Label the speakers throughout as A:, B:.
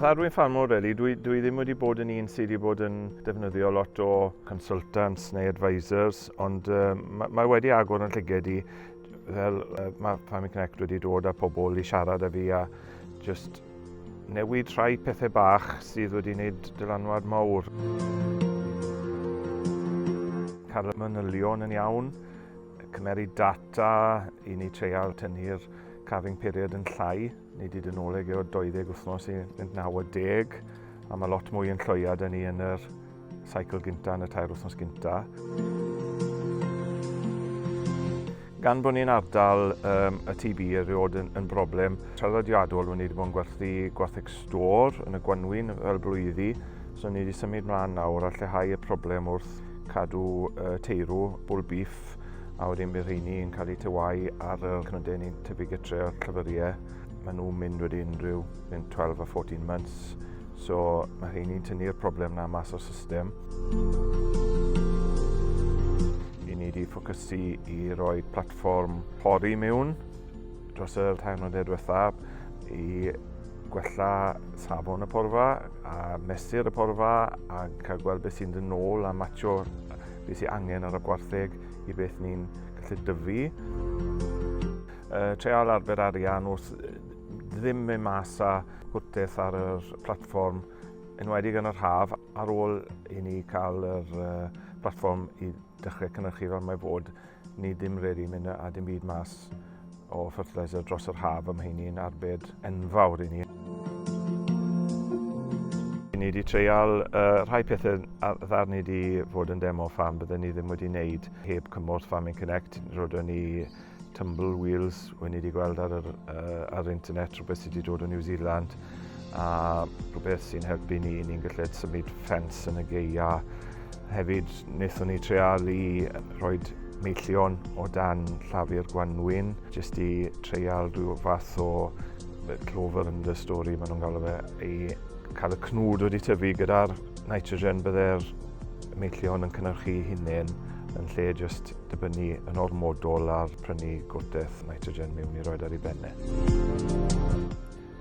A: Dda dwi'n ffarmwr really, dwi, dwi ddim wedi bod yn un sydd wedi bod yn defnyddio lot o consultants neu advisors, ond uh, mae, mae wedi agor yn llyged i fel uh, mae Farming Connect wedi dod â pobl i siarad â fi a just newid rhai pethau bach sydd wedi gwneud dylanwad mawr. Cael y manylion yn iawn, cymeru data i ni treial tynnu'r calving period yn llai. Ni wedi dod nôl ag e o 20 wythnos i fynd 90, a mae lot mwy yn lloia da ni yn yr cycle gynta, yn y tair wythnos gynta. Gan bod ni'n ardal um, y TB erioed yn, yn broblem, traddodiadol o'n ni wedi bod yn gwerthu gwartheg stôr yn y gwanwyn fel blwyddi, so ni wedi symud mlaen nawr a lleihau y problem wrth cadw uh, teirw, bull beef, a wedyn bydd rheini yn cael eu tywau ar y cnydau ni'n tyfu gytre o'r llyfyriau. Maen nhw'n mynd wedyn rhyw 12 a 14 months, so mae rheini'n tynnu'r problem na mas o'r system. I ni wedi ffocysu i roi platfform pori mewn dros y tair mlynedd diwethaf i gwella safon y porfa a mesur y porfa a cael gweld beth sy'n dod nôl a matcho beth sy'n angen ar y gwartheg i beth ni'n gallu dyfu. Uh, treial arfer arian wrth ddim mynd mas a gwrteth ar yr platfform, enwedig yn yr haf, ar ôl i ni cael yr uh, platfform i dechrau cynhyrchu fel mae fod, ni ddim really mynd a dim byd mas o fertilizer dros yr haf, a mae hynny'n arbed enfawr i ni. Ni wedi treial uh, rhai pethau ddar ni wedi fod yn demo farm bydden ni ddim wedi wneud heb cymorth Farming Connect. Roedden ni tumble wheels, wedi ni wedi gweld ar yr, uh, ar yr internet, rhywbeth sydd wedi dod o New Zealand, a rhywbeth sy'n helpu ni, ni'n gallu symud ffens yn y geia. Hefyd, wnaethon ni treial i rhoi meillion o dan llafur gwanwyn, jyst i treial rhyw fath o clover understory, maen nhw'n galw fe, i cael y cnwd wedi tyfu gyda'r nitrogen bydde'r meillion yn cynnyrchu hunain yn lle jyst dibynnu yn ormodol ar prynu gwrtaith nitrogen mewn i roed ar ei bennau.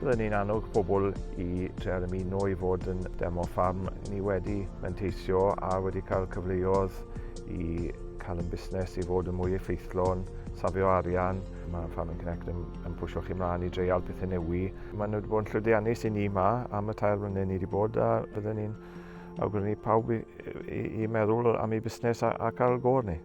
A: Byddwn ni'n annog pobl i treial ymuno i fod yn demo ffarm. Ni wedi manteisio a wedi cael cyfleoedd i cael yn busnes i fod yn mwy effeithlon, safio arian. Mae Farming Connect yn, yn pwysio chi mlaen i dreial pethau newi. Maen nhw wedi bod yn llwyddiannus i ni yma am y tair mlynedd ni wedi bod a byddwn ni'n awgrymu pawb i, i, i meddwl am ei busnes a, a cael go arni.